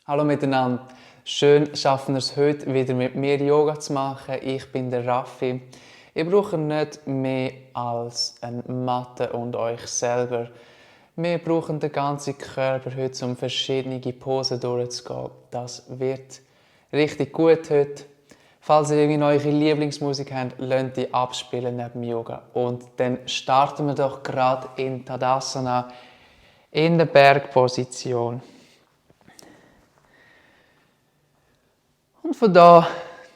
Hallo miteinander. Schön schaffen wir es heute wieder mit mir Yoga zu machen. Ich bin der Raffi. Ihr braucht nicht mehr als eine Matte und euch selber. Wir brauchen den ganzen Körper heute, um verschiedene Posen durchzugehen. Das wird richtig gut heute. Falls ihr irgendwie eure Lieblingsmusik habt, lasst die abspielen neben dem Yoga. Und dann starten wir doch gerade in Tadasana, in der Bergposition. Und von da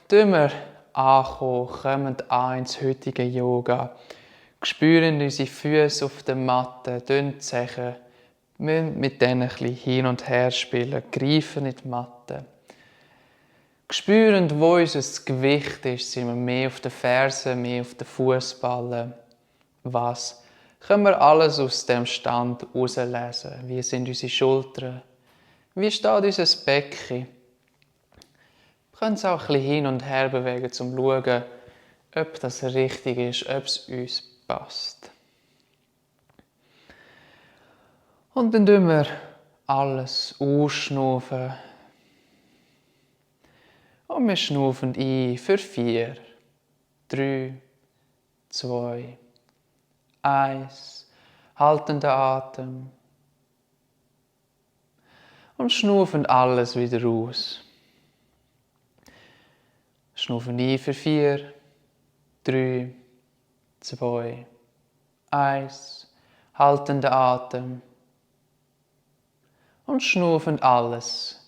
kommen wir kommen an ins heutige Yoga. Spüren unsere Füße auf der Matte, Zeichen, müssen mit denen ein bisschen hin und her spielen, greifen in die Matte. Spüren, wo unser Gewicht ist, sind wir mehr auf den Fersen, mehr auf den Fußballen. Was können wir alles aus dem Stand herauslesen? Wie sind unsere Schultern? Wie steht unser Becken? Wir können es auch ein bisschen hin und her bewegen, um zu schauen, ob das richtig ist, ob es uns passt. Und dann tun wir alles ausschnaufen. Und wir schnaufen ein für 4, 3, 2, 1. Halten den Atem. Und schnaufen alles wieder aus. Schnaufen ein für 4, 3, 2, 1. Halten den Atem. Und schnaufen alles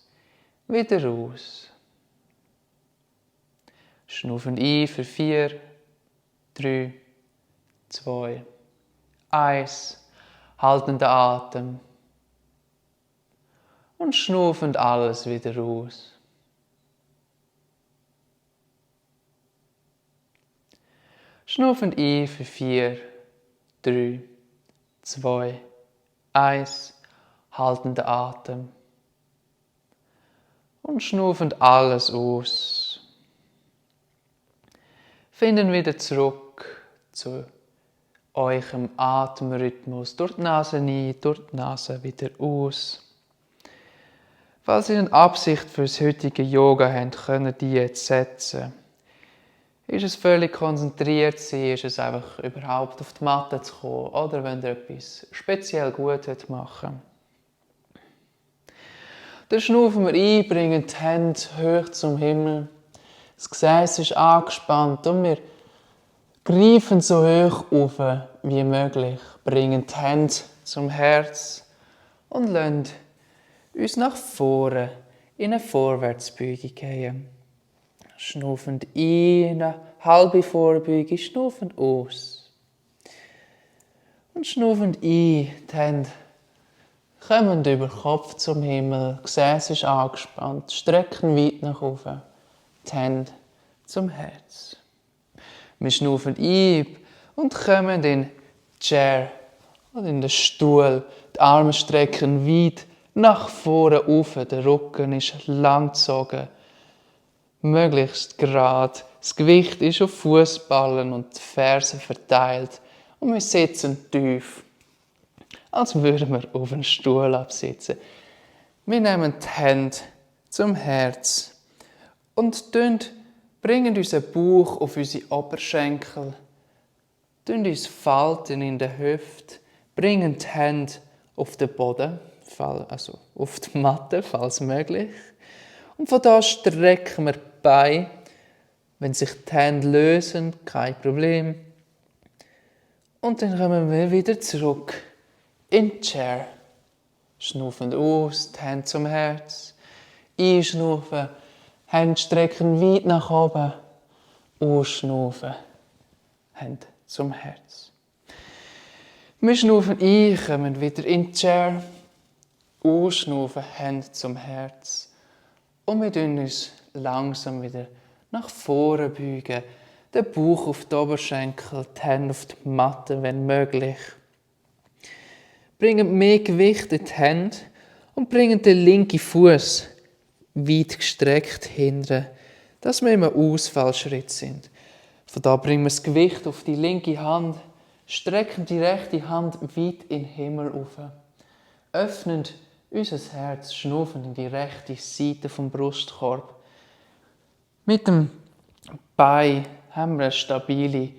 wieder aus. Schnaufen ein für 4, 3, 2, 1. Halten den Atem. Und schnaufen alles wieder aus. Schnaufen ein für 4, 3, 2, 1. Halten den Atem. Und schnaufen alles aus. Finden wieder zurück zu eurem Atemrhythmus. Durch die Nase ein, durch die Nase wieder aus. Falls ihr eine Absicht für das heutige Yoga habt, könnt ihr die jetzt setzen. Ist es völlig konzentriert sein? Ist es einfach überhaupt auf die Matte zu kommen? Oder wenn ihr etwas speziell gut machen dann schnaufen wir ein, bringen die Hände hoch zum Himmel. Das Gesäß ist angespannt und wir greifen so hoch auf wie möglich. Bringen die Hände zum Herz und lassen uns nach vorne in eine Vorwärtsbeugung gehen. Schnaufend ein, eine halbe Vorbeugung, schnaufend aus. Und schnaufend ein, die Hände kommen über den Kopf zum Himmel, das Gesäß ist angespannt, strecken weit nach oben, die Hände zum Herz. Wir schnaufen ein und kommen in den Chair oder in den Stuhl. Die Arme strecken weit nach vorne auf, der Rücken ist lang gezogen. Möglichst gerade. Das Gewicht ist auf Fußballen und die Fersen verteilt. Und wir sitzen tief, als würden wir auf einen Stuhl absitzen. Wir nehmen die Hände zum Herz und bringen unseren Bauch auf unsere Oberschenkel, uns falten in der Hüfte, bringen die Hände auf den Boden, also auf die Matte, falls möglich. Und von da strecken wir die Beine. Wenn sich die Hände lösen, kein Problem. Und dann kommen wir wieder zurück in die Chair. Schnaufen aus, die Hände zum Herz. Einschnaufen, Hände strecken weit nach oben. Ausschnaufen, Hände zum Herz. Wir schnaufen ein, kommen wieder in die Chair. Ausschnaufen, Hände zum Herz. Und wir beugen uns langsam wieder nach vorne beugen. Den Bauch auf die Oberschenkel, die Hände auf die Matte, wenn möglich. Bringen mehr Gewicht in die Hände und bringen den linken Fuß weit gestreckt hinten, dass wir im Ausfallschritt sind. Von da bringen wir das Gewicht auf die linke Hand, strecken die rechte Hand weit in den Himmel auf. Öffnen unser Herz schnuffen in die rechte Seite vom Brustkorb. Mit dem Bein haben wir eine stabile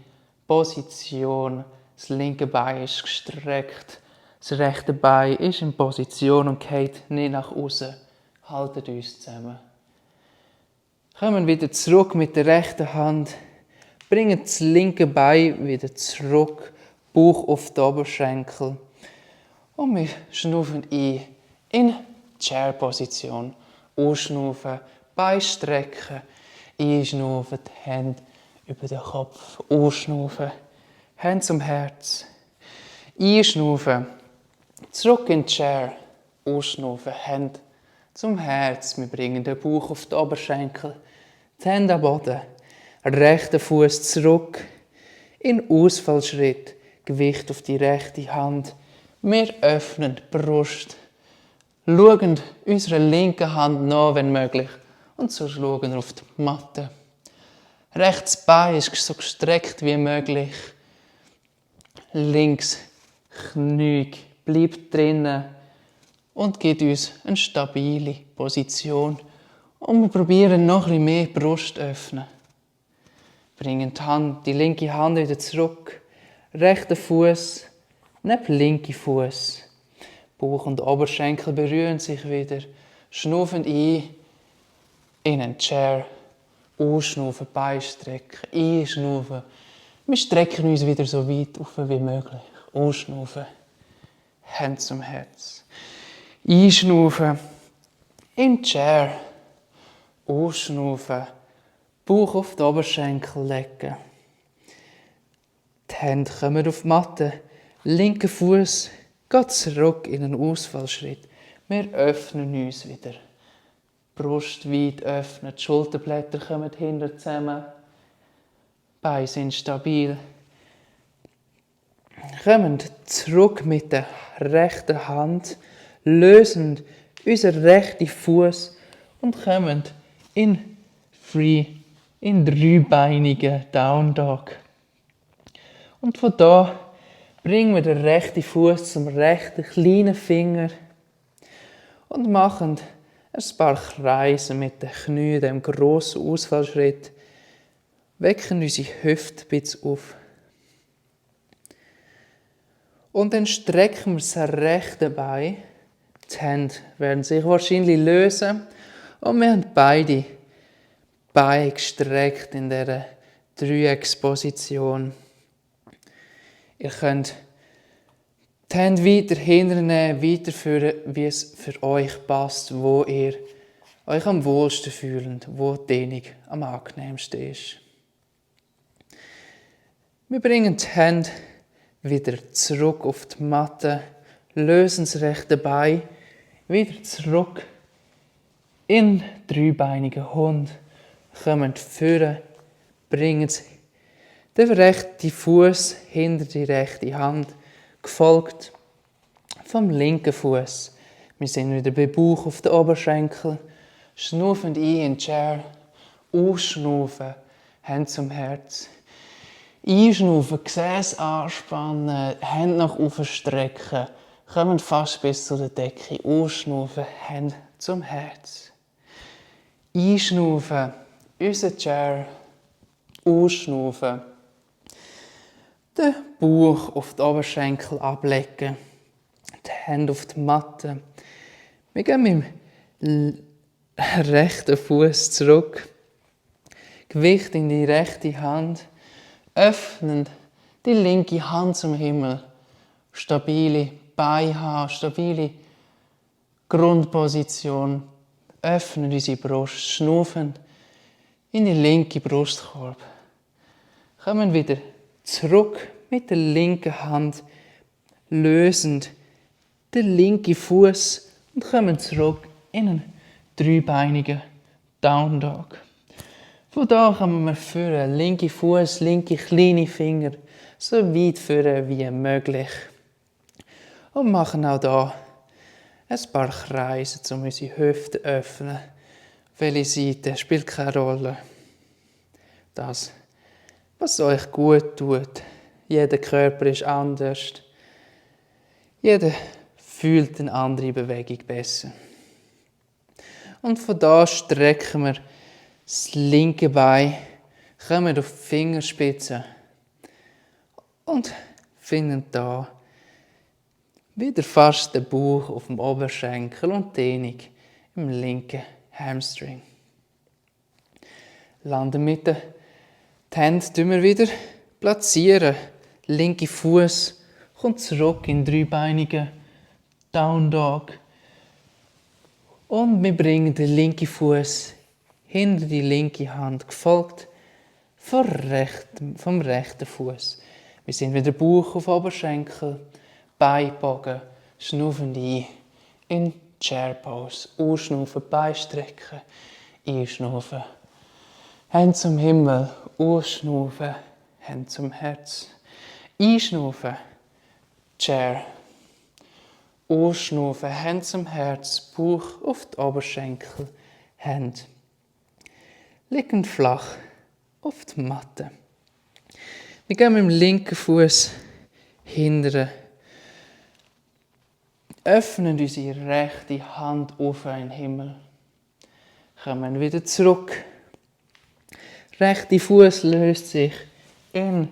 Position. Das linke Bein ist gestreckt. Das rechte Bein ist in Position und geht nicht nach außen. Haltet uns zusammen. Kommen wieder zurück mit der rechten Hand. Bringen das linke Bein wieder zurück. Bauch auf die Oberschenkel. Und wir schnaufen ein in Chair-Position. Ausschnaufen, Bein strecken. Einschnaufen, die Hände über den Kopf. Ausschnaufen, Hände zum Herz. Einschnaufen, zurück in die Chair. Ausschnaufen, Hände zum Herz. Wir bringen den Bauch auf die Oberschenkel. Die Hände am Boden. Rechter Fuß zurück. In Ausfallschritt. Gewicht auf die rechte Hand. Wir öffnen die Brust. Schauen unsere linke Hand nach, wenn möglich. Und so schauen wir auf die Matte. Rechts Bein ist so gestreckt wie möglich. Links Knie bleibt drinnen und gibt uns eine stabile Position. Und wir probieren noch ein bisschen mehr Brust öffnen. Bringen die linke Hand wieder zurück. Rechter Fuß neben linken Fuß. Bauch und Oberschenkel berühren sich wieder. Schnaufen ein in einen Chair. Ausschnaufen, Bein strecken, einschnaufen. Wir strecken uns wieder so weit auf wie möglich. Ausschnaufen, Hände zum Herz. Einschnaufen, in die Chair. Ausschnaufen, Bauch auf die Oberschenkel legen. Die Hände kommen auf die Matte. Linker Fuß geht zurück in einen Ausfallschritt. Wir öffnen uns wieder. Brust weit öffnen, die Schulterblätter kommen hinter zusammen. Die Beine sind stabil. Kommen zurück mit der rechten Hand, lösen unseren rechten Fuß und kommen in dreibeinigen Down Dog. Und von da bringen wir den rechten Fuß zum rechten kleinen Finger und machen ein paar Kreise mit den Knien, dem grossen Ausfallschritt. Wecken unsere Hüfte ein bisschen auf. Und dann strecken wir das rechte Bein. Die Hände werden sich wahrscheinlich lösen. Und wir haben beide Beine gestreckt in dieser Dreiecksposition. Ihr könnt die Hände weiter hinternehmen, weiterführen, wie es für euch passt, wo ihr euch am wohlsten fühlt, wo die Dehnung am angenehmsten ist. Wir bringen die Hände wieder zurück auf die Matte, lösen das rechte Bein wieder zurück in dreibeinigen Hund, kommen führen, bringen den rechten Fuß hinter die rechte Hand, gefolgt vom linken Fuß. Wir sind wieder bei Bauch auf den Oberschenkel, schnaufen ein in die Chair, ausschnaufen, Hände zum Herz. Einschnaufen, Gesäß anspannen, Hände nach oben strecken, kommen fast bis zu der Decke. Ausschnaufen, Hände zum Herz. Einschnaufen, unser Chair. Ausschnaufen, den Bauch auf die Oberschenkel ablegen, die Hände auf die Matte. Wir gehen mit dem rechten Fuß zurück, Gewicht in die rechte Hand. Öffnen die linke Hand zum Himmel. Stabile Beine haben, stabile Grundposition. Öffnen unsere Brust, schnaufen in die linke Brustkorb. Kommen wieder zurück mit der linken Hand, lösend den linken Fuß und kommen zurück in einen dreibeinigen Down Dog. Von da kommen wir führen, linke Fuß, linke kleine Finger, so weit führen wie möglich. Und machen auch hier ein paar Kreise, um unsere Hüfte zu öffnen. Welche Seite spielt keine Rolle. Das, was euch gut tut. Jeder Körper ist anders. Jeder fühlt eine andere Bewegung besser. Und von da strecken wir das linke Bein, kommen auf die Fingerspitzen und finden da wieder fast den Bauch auf dem Oberschenkel und Dehnung im linken Hamstring. Landen mit den Händen wir wieder platzieren. Linke Fuß kommt zurück in dreibeinigen Down Dog. Und wir bringen den linken Fuß hinter die linke Hand, gefolgt vom rechten Fuß. Wir sind wieder Bauch auf Oberschenkel, Beinbogen, schnaufen ein in Chair Pose, ausschnaufen, Bein strecken, einschnaufen. Hände zum Himmel, ausschnaufen, Hände zum Herz. Einschnaufen, Chair. Ausschnaufen, Hände zum Herz, Bauch auf die Oberschenkel, Hände. Liegend flach auf die Matte. Wir gehen mit dem linken Fuß hinterher. Öffnen unsere rechte Hand auf in den Himmel. Kommen wieder zurück. Rechte Fuß löst sich in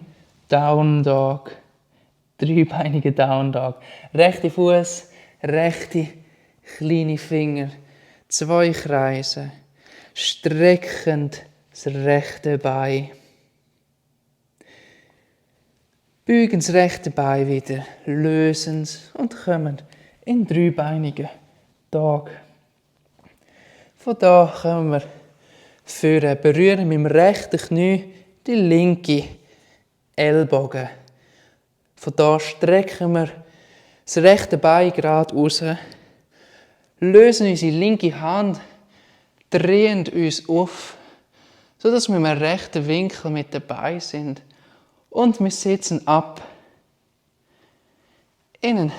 Down Dog. Dreibeinige Down Dog. Rechte Fuß, rechte kleine Finger. 2 Kreise. Streckend das rechte Bein. Beugen das rechte Bein wieder. Lösen es und kommen in dreibeinigen Dog. Von da kommen wir führen, berühren mit dem rechten Knie die linke Ellbogen. Von da strecken wir das rechte Bein gerade raus, lösen unsere linke Hand, drehen uns auf, sodass wir im rechten Winkel mit dabei sind. Und wir sitzen ab in einen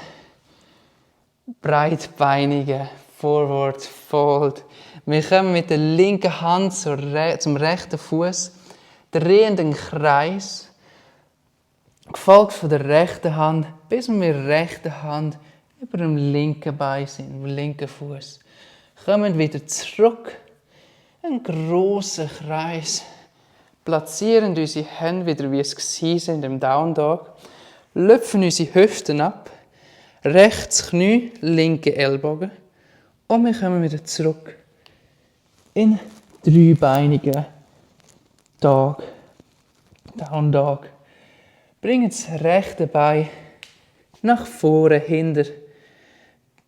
breitbeinigen Forward Fold. Wir kommen mit der linken Hand zum rechten Fuß, drehen den Kreis, gefolgt von der rechten Hand, bis wir mit der rechten Hand über dem linken Bein sind, dem linken Fuß. Kommen wieder zurück, einen grossen Kreis, platzieren unsere Hände wieder, wie es sind im Down Dog, lüpfen unsere Hüften ab, rechts Knie, linke Ellbogen und wir kommen wieder zurück in dreibeinigen Dog, Down Dog. Bringen das rechte Bein nach vorne hinter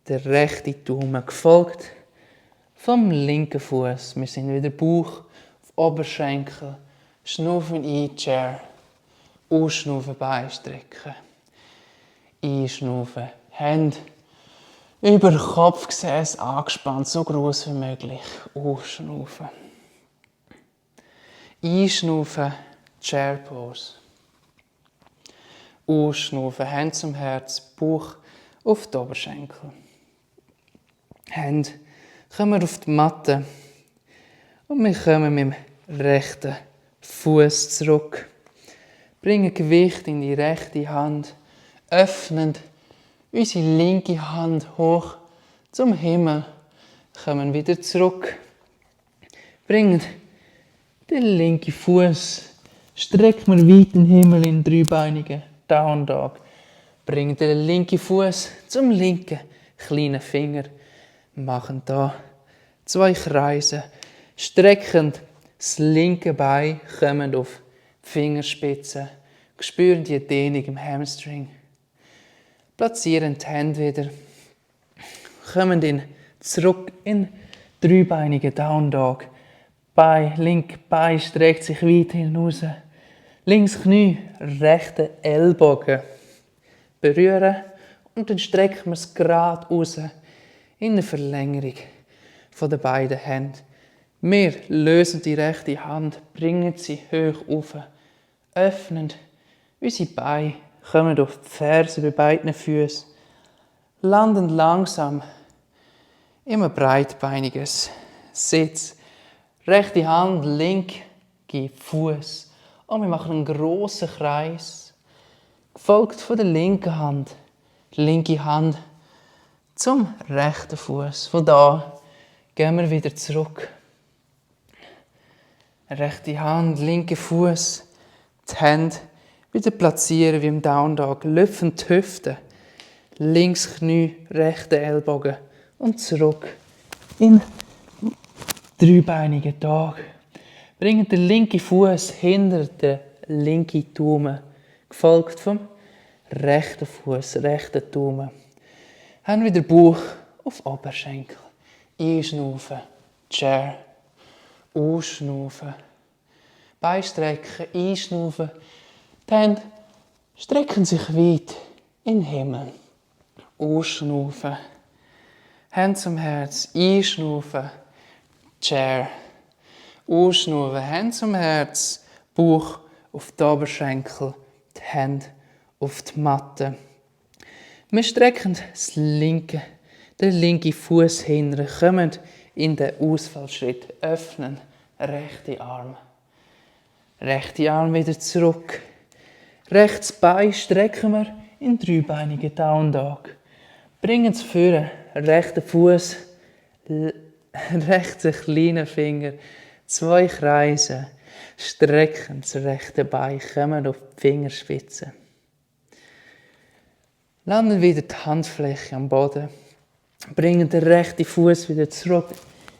der rechte Daumen, gefolgt vom linken Fuß. Wir sind wieder Bauch auf Oberschenkel, schnaufen ein, Chair, ausschnaufen, Bein strecken, einschnaufen, Hände über Kopfgesäß angespannt, so groß wie möglich, ausschnaufen, einschnaufen, Chair Pose. Ausschnaufen, Hände zum Herz, Bauch auf die Oberschenkel. Hände kommen auf die Matte und wir kommen mit dem rechten Fuß zurück. Bringen Gewicht in die rechte Hand, öffnen unsere linke Hand hoch zum Himmel, kommen wieder zurück. Bringen den linken Fuß, strecken wir weit in den Himmel in dreibeinigen Down Dog. Bringen den linken Fuß zum linken kleinen Finger. Machen da 2 Kreise. Streckend das linke Bein, kommen auf die Fingerspitzen. Spüren die Dehnung im Hamstring. Platzieren die Hände wieder. Kommen zurück in dreibeinigen Down Dog. Linke Bein streckt sich weit hinaus. Links Knie, rechte Ellbogen berühren und dann strecken wir es gerade raus in der Verlängerung von den beiden Händen. Wir lösen die rechte Hand, bringen sie hoch auf, öffnen unsere Beine, kommen auf die Ferse bei beiden Füßen, landen langsam in ein breitbeiniges Sitz. Rechte Hand, linke Fuß. Und wir machen einen grossen Kreis, gefolgt von der linken Hand. Die linke Hand zum rechten Fuß. Von da gehen wir wieder zurück. Rechte Hand, linke Fuß, die Hände wieder platzieren wie im Down Dog. Lüpfen die Hüfte, links Knie, rechter Ellbogen und zurück in dreibeinigen Tag. Bringen den linken Fuß hinter den linken Daumen, gefolgt vom rechten Fuß, rechten Daumen. Haben wieder Bauch auf Oberschenkel. Einschnaufen, Chair. Ausschnaufen. Beistrecken, einschnaufen. Die Hände strecken sich weit in den Himmel. Ausschnaufen. Hände zum Herz. Einschnaufen. Chair. Ausschnaufen. Hände zum Herz. Bauch auf die Oberschenkel. Die Hände auf die Matte. Wir strecken den linken Fuß hinten, kommen in den Ausfallschritt, öffnen, rechte Arm. Rechte Arm wieder zurück. Rechtes Bein strecken wir in dreibeinigen Down Dog. Bringen es vor, rechten Fuß, rechten kleinen Finger, 2 Kreise. Strecken das rechte Bein, kommen auf die Fingerspitze. Landen wieder die Handfläche am Boden. Bringen den rechten Fuß wieder zurück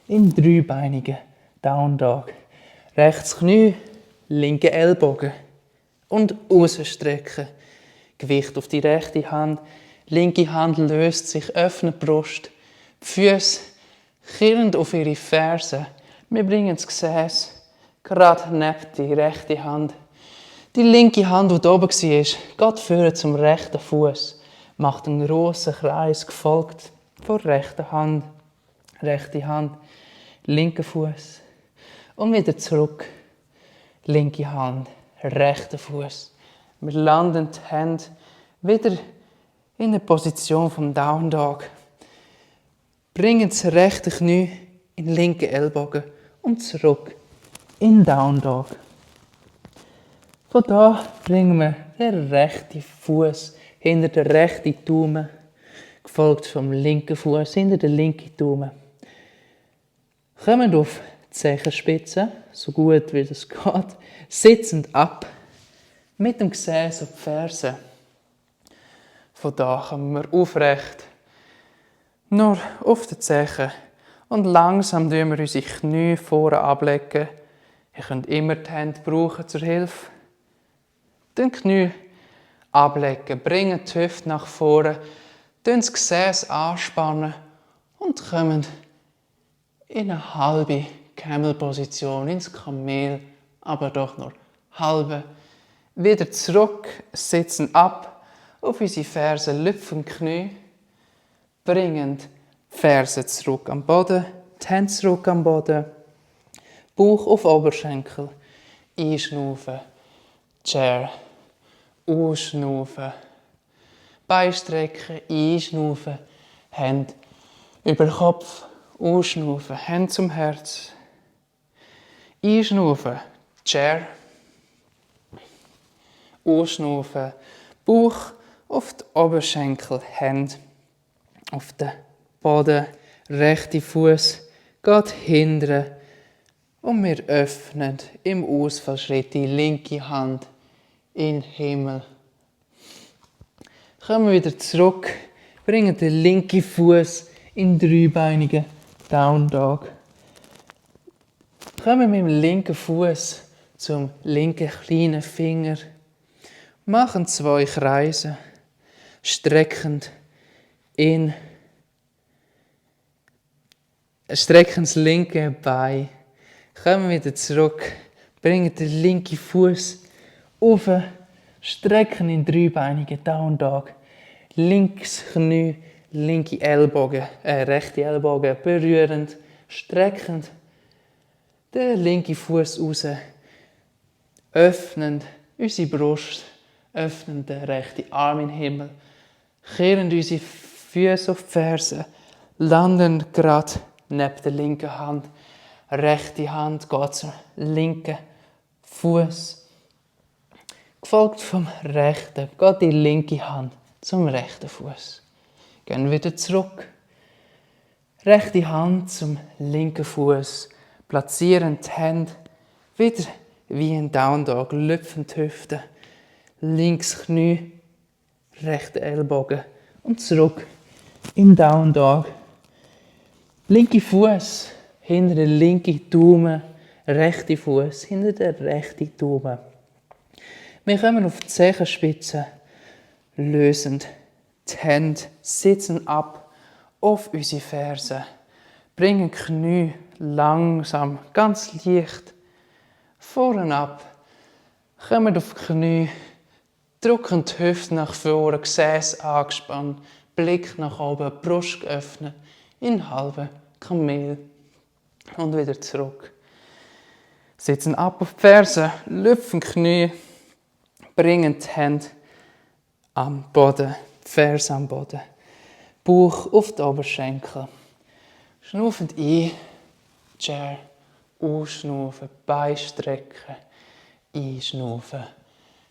in dreibeinigen Down Dog. Rechts Knie, linke Ellbogen und rausstrecken. Gewicht auf die rechte Hand. Linke Hand löst sich, öffnet die Brust. Die Füße kirrend auf ihre Fersen. Wir bringen das Gesäß gerade neben die rechte Hand. Die linke Hand, die oben war, geht führen zum rechten Fuß. Macht einen grossen Kreis, gefolgt von rechter Hand. Rechte Hand, linker Fuß. Und wieder zurück. Linke Hand, rechter Fuß. Wir landen die Hände wieder in der Position vom Down Dog. Bringen das rechte Knie in den linken Ellbogen und zurück in Down Dog. Von da bringen wir den rechten Fuß hinter den rechten Daumen, gefolgt vom linken Fuß hinter den linken Daumen. Kommen auf die Zehenspitze, so gut wie das geht, sitzend ab, mit dem Gesäß auf die Ferse. Von da kommen wir aufrecht, nur auf die Zehen und langsam tun wir unsere Knie vorne ablegen. Ihr könnt immer die Hände brauchen zur Hilfe. Die Knie ablegen, bringen die Hüfte nach vorne, das Gesäß anspannen und kommen in eine halbe Camel-Position, ins Kamel, aber doch nur halbe. Wieder zurück, sitzen ab, auf unsere Fersen, lüpfen Knie, bringen die Fersen zurück am Boden, die Hände zurück am Boden, Bauch auf Oberschenkel, einschnaufen, Chair. Ausschnaufen. Beistrecken, einschnaufen. Hände über den Kopf. Ausschnaufen. Hände zum Herz. Einschnaufen. Chair. Ausschnaufen. Bauch auf die Oberschenkel. Hände auf den Boden. Rechte Fuß geht hinten. Und wir öffnen im Ausfallschritt die linke Hand in den Himmel. Kommen wir wieder zurück, bringen den linken Fuß in dreibeinigen Down Dog. Kommen wir mit dem linken Fuß zum linken kleinen Finger. Machen 2 Kreise, streckend strecken das linke Bein. Kommen wir wieder zurück, bringen den linken Fuß auf, strecken in dreibeinigen Down Dog. Links Knie, linke Ellbogen, rechte Ellbogen berührend, streckend. Den linken Fuß raus, öffnend unsere Brust, öffnend den rechten Arm in den Himmel, kehren unsere Füße auf die Ferse, landen gerade neben der linken Hand. Rechte Hand geht zum linken Fuß. Gefolgt vom rechten geht die linke Hand zum rechten Fuß. Gehen wieder zurück. Rechte Hand zum linken Fuß. Platzieren die Hände wieder wie ein Down Dog. Lüpfen die Hüfte. Links Knie, rechter Ellbogen und zurück in Down Dog. Linke Fuß hinter den linken Daumen, rechte Fuß hinter den rechten Daumen. Wir kommen auf die Zehenspitze, lösend die Hände, sitzen ab auf unsere Fersen, bringen die Knie langsam, ganz leicht vorne ab, kommen auf die Knie, drücken die Hüfte nach vorne, Gesäß angespannt, Blick nach oben, Brust geöffnet, in halben Kamel und wieder zurück. Sitzen ab auf die Fersen, lüpfen die Knie, bringen die Hände am Boden, die Fersen am Boden, Bauch auf die Oberschenkel. Schnaufend ein, Chair, ausschnaufen, Beine strecken, einschnaufen,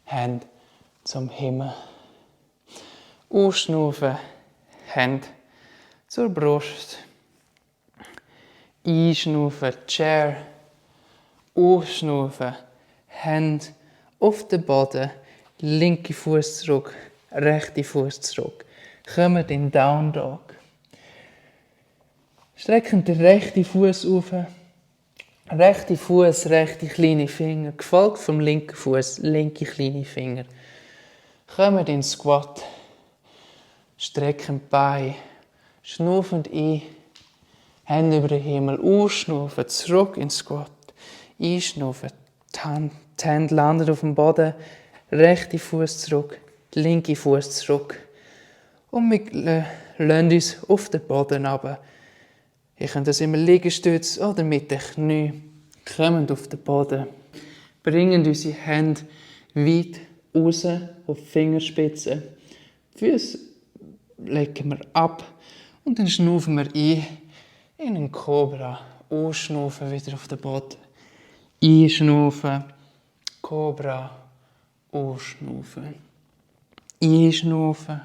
Hände zum Himmel. Ausschnaufen, Hände zur Brust. Einschnaufen, Chair. Ausschnaufen, Hände auf den Boden. Linke Fuß zurück, rechte Fuß zurück. Kommen in Down Dog. Strecken den rechten Fuß auf. Rechte Fuß, rechte kleine Finger. Gefolgt vom linken Fuß, linke kleine Finger. Kommen in Squat. Strecken die Beine. Schnaufend ein. Hände über den Himmel. Ausschnaufen. Zurück in Squat. Einschnaufen. Die Hände landen auf dem Boden. Rechte Fuß zurück. Linke Fuß zurück. Und wir lassen uns auf den Boden runter. Ihr könnt das immer Liegestütz oder mit den Knien. Kommen auf den Boden. Bringen unsere Hände weit raus auf die Fingerspitzen. Die Füße legen wir ab und dann schnaufen wir ein in einen Cobra. Ausschnaufen wieder auf den Boden. Einschnaufen, Cobra, ausschnaufen. Einschnaufen,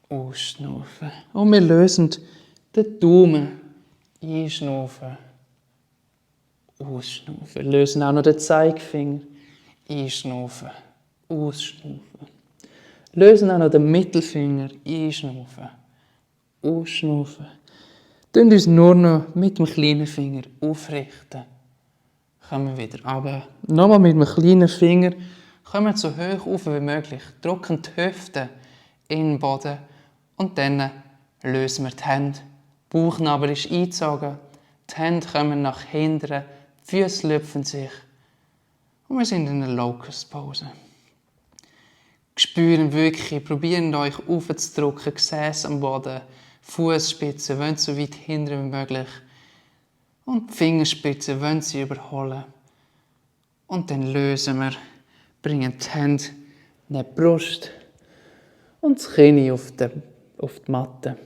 ausschnaufen. Und wir lösen den Daumen. Einschnaufen, ausschnaufen. Lösen auch noch den Zeigefinger. Einschnaufen, ausschnaufen. Lösen auch noch den Mittelfinger. Einschnaufen, ausschnaufen. Tun uns nur noch mit dem kleinen Finger aufrichten. Kommen wir wieder runter. Nochmal mit dem kleinen Finger. Kommen so hoch auf wie möglich. Drücken die Hüfte in den Boden. Und dann lösen wir die Hände. Der Bauchnabel ist eingezogen. Die Hände kommen nach hinten. Die Füße lüpfen sich. Und wir sind in einer Locust-Pose. Spüren wirklich, probieren euch aufzudrücken, Gesäß am Boden, Fußspitzen, wollen so weit hinten wie möglich. Und die Fingerspitzen wollen sie überholen. Und dann lösen wir, bringen die Hände neben die Brust und das Kinn auf die Matte.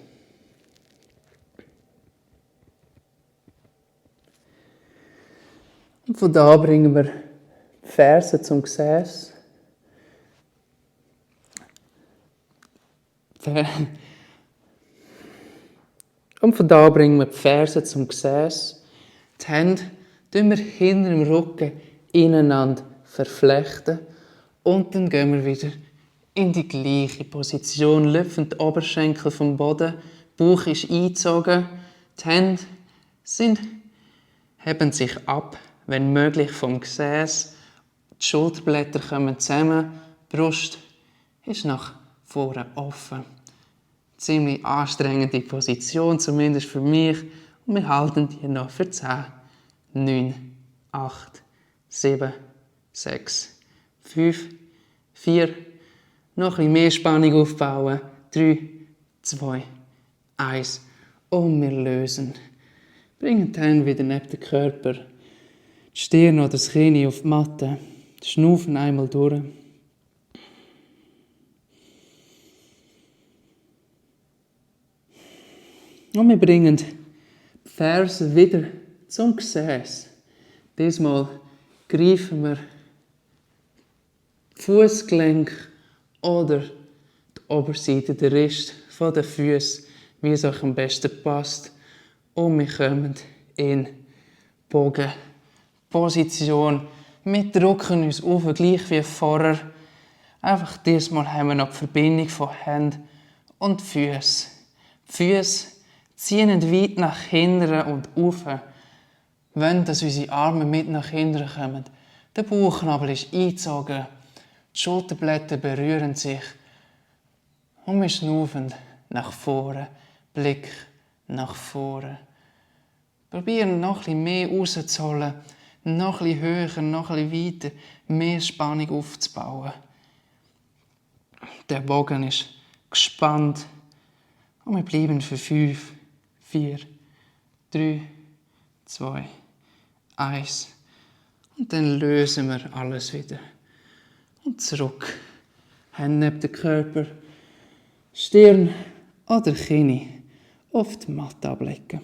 Und von da bringen wir die Fersen zum Gesäß. Und von da bringen wir die Fersen zum Gesäß. Die Hände tun wir hinter dem Rücken ineinander verflechten. Und dann gehen wir wieder in die gleiche Position. Lüpfen die Oberschenkel vom Boden. Der Bauch ist eingezogen. Die Hände heben sich ab, wenn möglich, vom Gesäß. Die Schulterblätter kommen zusammen. Die Brust ist nach vorne offen. Ziemlich anstrengende Position, zumindest für mich. Und wir halten die noch für 10, 9, 8, 7, 6, 5, 4. Noch ein bisschen mehr Spannung aufbauen. 3, 2, 1. Und wir lösen. Bringen die Hände wieder neben den Körper. Die Stirn oder das Kinn auf die Matte. Schnaufen einmal durch. Und wir bringen die Fersen wieder zum Gesäß. Diesmal greifen wir die Fußgelenk oder die Oberseite, der Rest von den Füßen, wie es euch am besten passt. Und wir kommen in Bogenposition. Wir drücken uns auf, gleich wie vorher. Einfach diesmal haben wir noch die Verbindung von Händen und Füßen. Die Füße ziehen weit nach hinten und auf. Wenn dass unsere Arme mit nach hinten kommen. Der Bauchnabel ist eingezogen. Die Schulterblätter berühren sich. Und wir schnaufen nach vorne. Blick nach vorne. Probieren noch ein bisschen mehr rauszuholen. Noch ein bisschen höher, noch ein bisschen weiter. Mehr Spannung aufzubauen. Der Bogen ist gespannt. Und wir bleiben für 5, 4, 3, 2, 1. Und dann lösen wir alles wieder. Und zurück. Hände neben den Körper, Stirn oder Knie auf die Matte ablegen.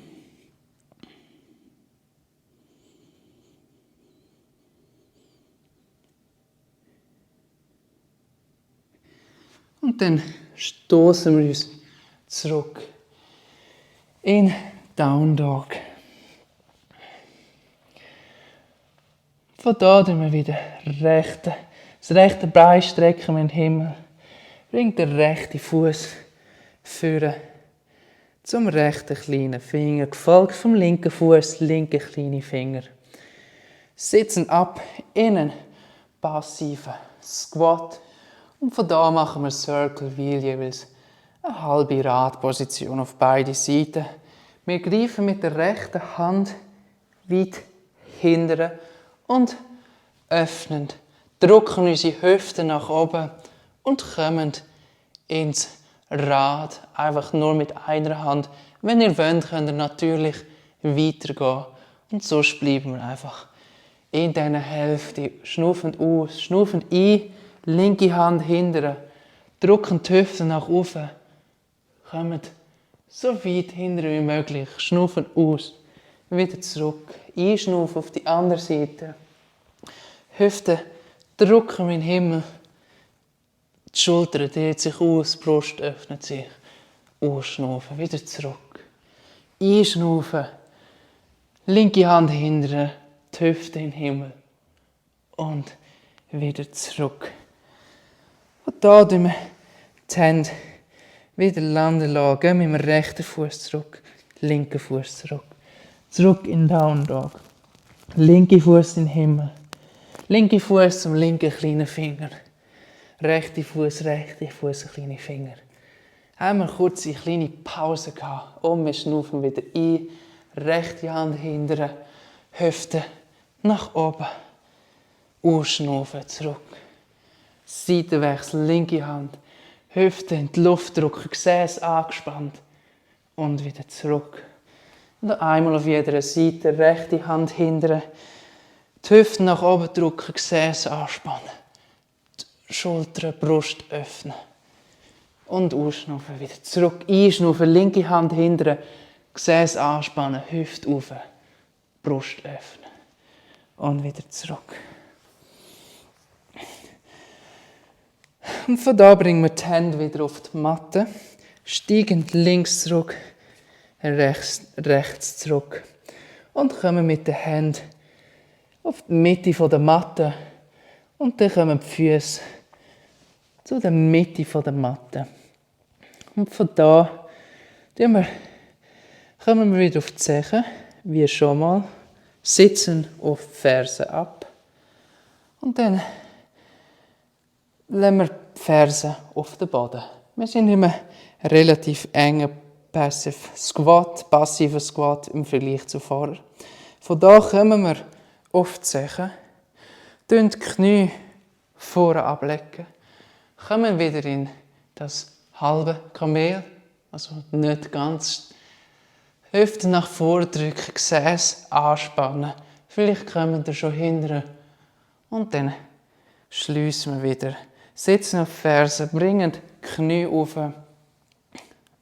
Und dann stoßen wir uns zurück in Down Dog. Von da tun wir wieder das rechte Bein strecken wir in den Himmel. Bringt den rechten Fuß führen zum rechten kleinen Finger, gefolgt vom linken Fuß, linken kleinen Finger. Sitzen ab in einen passiven Squat. Und von da machen wir Circle Wheel, jeweils eine halbe Radposition auf beide Seiten. Wir greifen mit der rechten Hand weit hinten und öffnen, drücken unsere Hüften nach oben und kommen ins Rad. Einfach nur mit einer Hand. Wenn ihr wollt, könnt ihr natürlich weitergehen. Und so bleiben wir einfach in dieser Hälfte. Schnaufend aus, schnaufend ein, linke Hand hinten, drücken die Hüften nach oben. Kommt so weit hinten wie möglich, schnaufen aus, wieder zurück, einschnaufen auf die andere Seite. Hüften drücken in den Himmel, die Schulter dehnt sich aus, die Brust öffnet sich, ausschnaufen, wieder zurück, einschnaufen, linke Hand hinten, die Hüfte in den Himmel und wieder zurück. Und da tun wir die Hände wieder landen lassen. Gehen mit dem rechten Fuß zurück, linken Fuß zurück. Zurück in Down Dog. Linke Fuß in den Himmel. Linke Fuß zum linken kleinen Finger. Rechte Fuß, kleine Finger. Haben wir kurz eine kleine Pause gehabt. Und wir schnaufen wieder ein. Rechte Hand hinten. Hüfte nach oben. Ausschnaufen, zurück. Seitenwechsel, linke Hand. Hüfte in die Luft drücken, Gesäß angespannt. Und wieder zurück. Und einmal auf jeder Seite, rechte Hand hinten. Die Hüfte nach oben drücken, Gesäß anspannen. Die Schultern, Brust öffnen. Und ausschnaufen, wieder zurück. Einschnaufen, linke Hand hinten. Gesäß anspannen, Hüfte auf. Brust öffnen. Und wieder zurück. Und von da bringen wir die Hände wieder auf die Matte. Steigen links zurück, rechts zurück. Und kommen mit den Händen auf die Mitte der Matte. Und dann kommen die Füße zu der Mitte der Matte. Und von da kommen wir wieder auf die Zehen, wie schon mal. Sitzen auf die Fersen ab. Und dann lassen wir die Fersen auf den Boden. Wir sind in einem relativ engen passiven Squat im Vergleich zu vorher. Von da kommen wir auf die Zehen, die Knie vorne ablegen, kommen wieder in das halbe Kamel, also nicht ganz. Hüften nach vorne drücken, Gesäß anspannen. Vielleicht kommen wir schon hinten. Und dann schliessen wir wieder. Sitzen auf die Fersen, bringen die Knie auf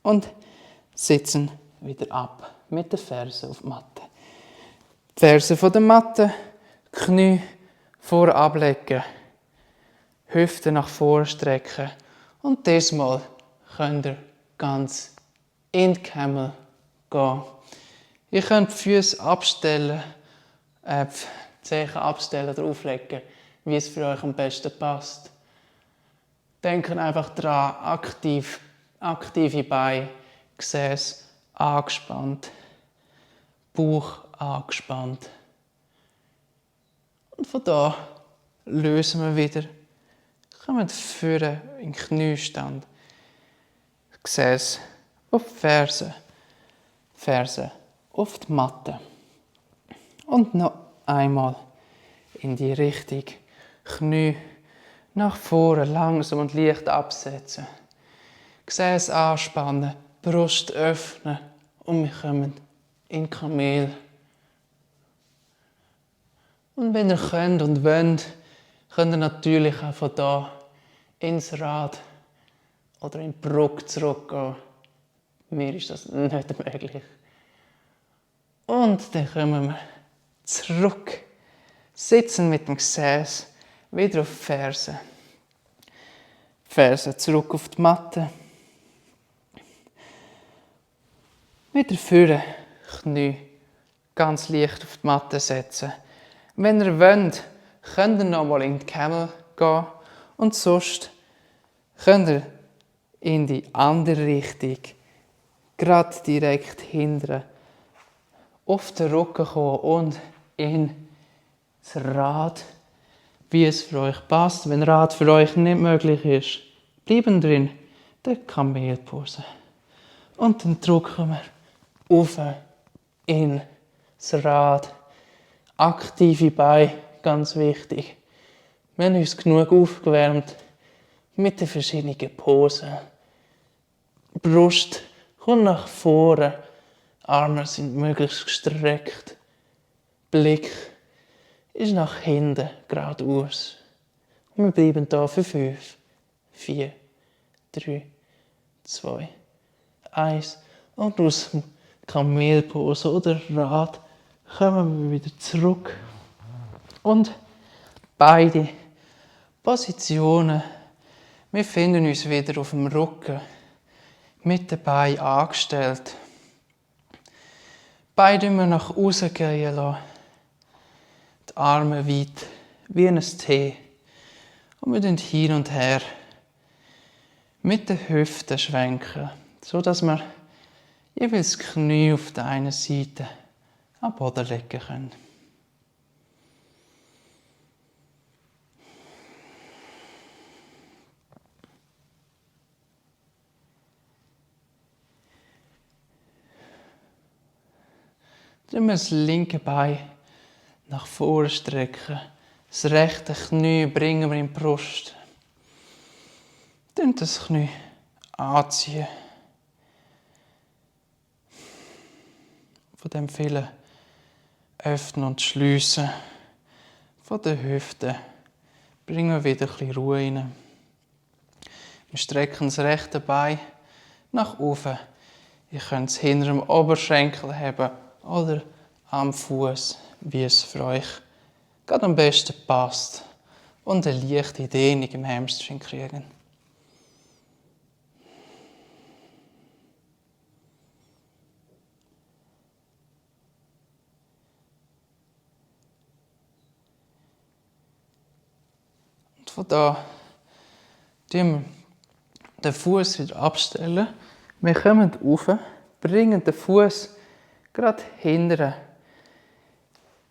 und sitzen wieder ab mit den Fersen auf die Matte. Die Fersen von der Matte, Knie vor ablegen, Hüften nach vorne strecken Und diesmal könnt ihr ganz in die Camel gehen. Ihr könnt die Füße abstellen, die Zehen abstellen oder auflegen, wie es für euch am besten passt. Denkt einfach daran, aktive Beine, Gesäß angespannt, Bauch angespannt. Und von da lösen wir wieder. Kommen vorne in den Kniestand. Gesäß auf die Ferse. Ferse auf die Matte. Und noch einmal in die Richtung. Knie nach vorne langsam und leicht absetzen. Gesäß anspannen, Brust öffnen und wir kommen in Kamel. Und wenn ihr könnt und wollt, könnt ihr natürlich auch von da ins Rad oder in die Brücke zurückgehen. Mir ist das nicht möglich. Und dann kommen wir zurück, sitzen mit dem Gesäß wieder auf die Ferse. Ferse zurück auf die Matte. Wieder führen, Knie ganz leicht auf die Matte setzen. Wenn ihr wollt, könnt ihr nochmal in die Camel gehen und sonst könnt ihr in die andere Richtung, gerade direkt hinten, auf den Rücken kommen und in das Rad, wie es für euch passt. Wenn Rad für euch nicht möglich ist, bleiben drin der Kamelpose. Und dann drücken wir auf in das Rad. Aktive Beine, ganz wichtig. Wir haben uns genug aufgewärmt mit den verschiedenen Posen. Brust kommt nach vorne, Arme sind möglichst gestreckt. Blick ist nach hinten geradeaus. Und wir bleiben hier für 5, 4, 3, 2, 1. Und aus dem Kamelpose oder Rad kommen wir wieder zurück. Und beide Positionen. Wir finden uns wieder auf dem Rücken, mit den Beinen angestellt. Beide wir nach außen gehen lassen. Die Arme weit, wie ein T. Und wir schwenken hin und her mit den Hüften schwenken, sodass wir jeweils das Knie auf der einen Seite am Boden legen können. Dann wir das linke Bein nach vorne strecken. Das rechte Knie bringen wir in die Brust. Dann das Knie anziehen. Von dem vielen Öffnen und Schliessen von den Hüften bringen wir wieder ein bisschen Ruhe rein. Wir strecken das rechte Bein nach oben. Ihr könnt es hinter dem Oberschenkel haben oder am Fuß, wie es für euch gerade am besten passt. Und eine leichte Dehnung im Hamstring kriegen. Und von da stellen wir den Fuß wieder abstellen. Wir kommen rauf, bringen den Fuß gerade hinten,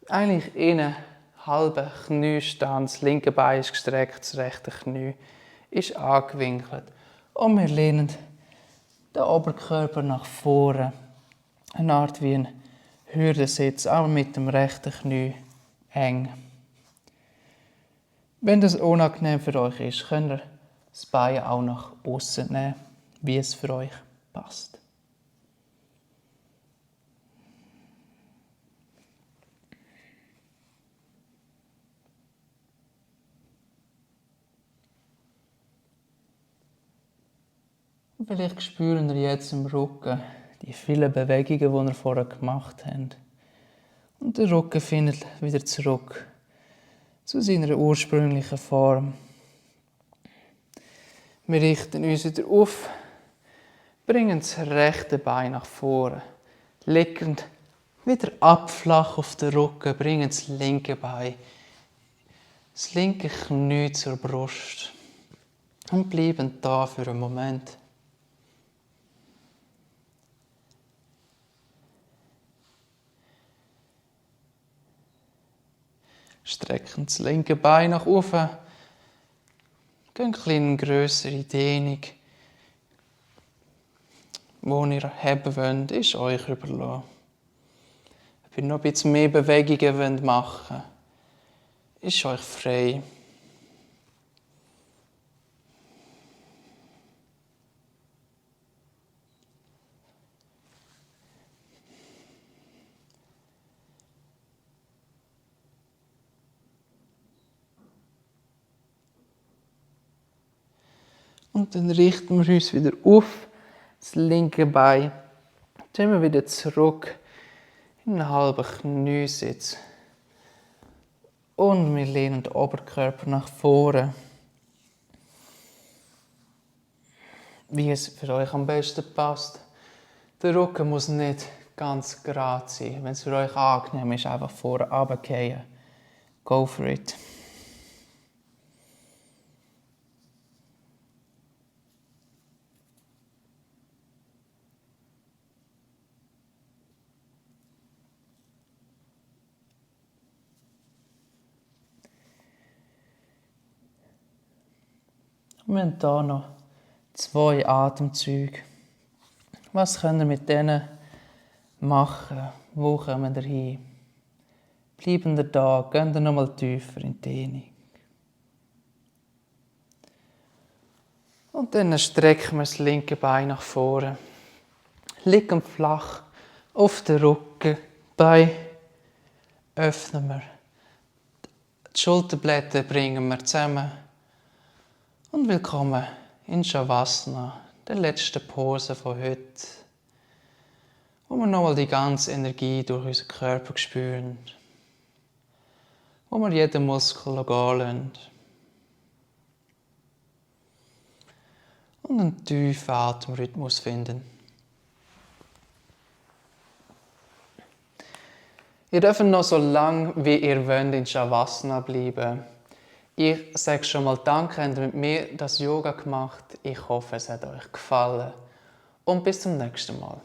eigentlich in einen halben Kniestand. Das linke Bein ist gestreckt, das rechte Knie ist angewinkelt. Und wir lehnen den Oberkörper nach vorne. Eine Art wie ein Hürdensitz, aber mit dem rechten Knie eng. Wenn das unangenehm für euch ist, könnt ihr das Bein auch nach außen nehmen, wie es für euch passt. Und vielleicht spüren ihr jetzt im Rücken die vielen Bewegungen, die ihr vorher gemacht habt. Und der Rücken findet wieder zurück zu seiner ursprünglichen Form. Wir richten uns wieder auf, bringen das rechte Bein nach vorne, liegend wieder abflach auf den Rücken, bringen das linke Bein, das linke Knie zur Brust und bleiben da für einen Moment. Strecken das linke Bein nach oben. Gehen eine grössere Dehnung. Wo ihr heben wollt, ist euch überlassen. Ob ihr noch ein bisschen mehr Bewegungen machen wollt, ist euch frei. Und dann richten wir uns wieder auf, das linke Bein. Dann wir wieder zurück in einen halben Kniesitz. Und wir lehnen den Oberkörper nach vorne. Wie es für euch am besten passt. Der Rücken muss nicht ganz gerade sein. Wenn es für euch angenehm ist, einfach vorne runterfallen. Go for it. Wir haben hier noch 2 Atemzüge. Was könnt ihr mit denen machen? Wo kommen ihr hin? Bleiben ihr da? Gehen ihr nochmal tiefer in die Dehnung? Und dann strecken wir das linke Bein nach vorne. Liegen flach auf den Rücken. Bein öffnen wir. Die Schulterblätter bringen wir zusammen. Und willkommen in Shavasana, der letzten Pose von heute, wo wir nochmal die ganze Energie durch unseren Körper spüren, wo wir jeden Muskel gehen lassen und einen tiefen Atemrhythmus finden. Ihr dürft noch so lange wie ihr wollt in Shavasana bleiben. Ich sage schon mal Danke, habt ihr mit mir das Yoga gemacht. Ich hoffe, es hat euch gefallen. Und bis zum nächsten Mal.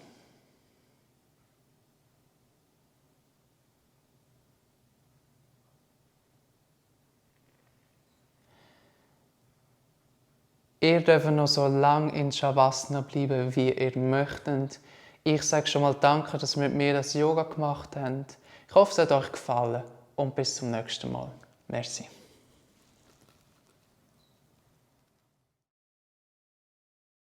Ihr dürft noch so lange in Shavasana bleiben, wie ihr möchtet. Ich sage schon mal Danke, dass ihr mit mir das Yoga gemacht habt. Ich hoffe, es hat euch gefallen. Und bis zum nächsten Mal. Merci.